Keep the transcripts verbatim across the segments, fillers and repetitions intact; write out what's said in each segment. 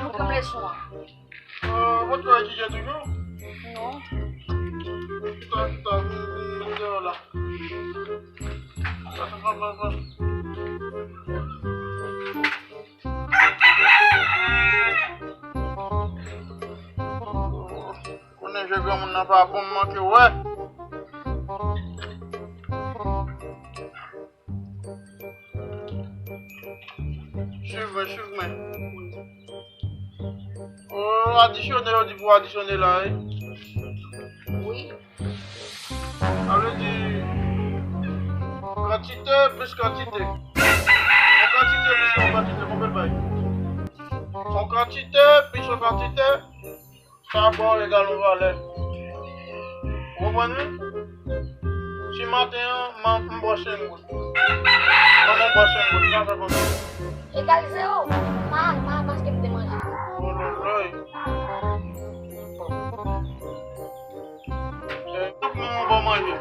Nou pran leson an. Ou pa t ka etidye toujou? Non. Chita, chita, vin, vin, vin deyò la. Pase, pase, pase, pase. Konnen je granmoun nan pa bon, m manke wè. Swiv mwen, swiv mwen. O, adisyone, yo di pou adisyone la, wi. Wi. Sa vle di kantite plis kantite. Yon kantite plis yon kantite, konprann bay? Yon kantite plis yon kantite, sa ba w egal yon valè. Ou konprann wi? Si maten an, man, m ba w senk goud. Manman ba w senk goud, sa fè konbyen? Egal zewo. Pa, pa, paske m te manje. Ololoy. Se tout moun ba w manje.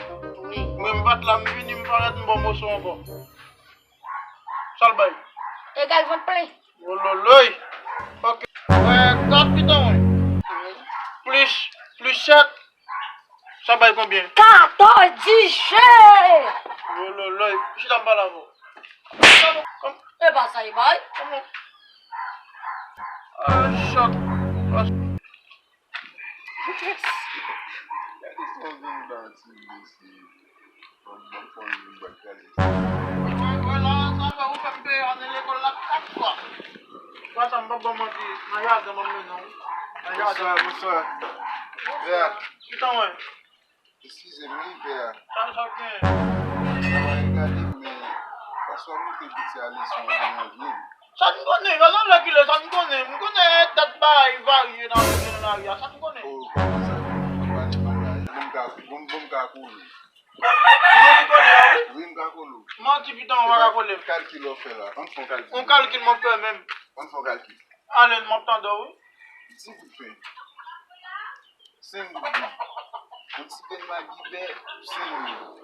Wi. Mwen m pa t la, m vini, m parèt, m ba w moso ankò. Sa l bay? Egal vant plen. Ololoy. Ok. Kat piton mwen. Plis, plis sèt. Sa bay konbyen? Katòz, dize. Ololoy. Chita m pale avè w. E pa sa e bay. Ah, chòt. Gade sa w vin ba ti mesye. Ban m, ban m fè yon bagay. Wè la, sa fè ou fè m peye ane lekòl la kat fwa. Fwa sa, m p ap ba w manti, nan jaden m ap mennen w. Nan jaden. Bonswa, bonswa. Bonswa. Bea. Kitan wè? Eskize m wi, Bea. Sa, sa gen? Sa va regade m, men paswa montre piti a leson an, li anvi. Sa n konnen, sa nan lè ki lè, sa n konnen. M konnen dat bagay varye nan, nan lari a, sa n konnen. Oh, kòman sa? Bon, m ka, bon, bon, m ka konnen. Ou vle kole a, wi? Wi, m ka kole w. Manti, pitan, ou pa ka kole m. Kalkil w ap fè la. Ann fè yon kalkil. Yon kalkil m ap fè menm. Ann fè yon kalkil. Ale, m ap tande w, wi. Di goud pen. Senk goud bib. Yon ti grenn magi bè pou senk goud.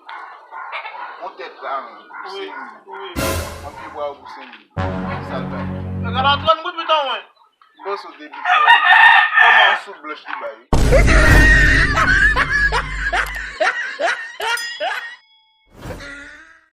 Yon tèt lamen pou senk goud. Wi, wi. Yon pye pwav pou senk goud. Sa l bay? Egal a trant goud, pitan, mwen. Bon, sou debit sa, wi. Kòman? Yon soup blanch li bay, wi.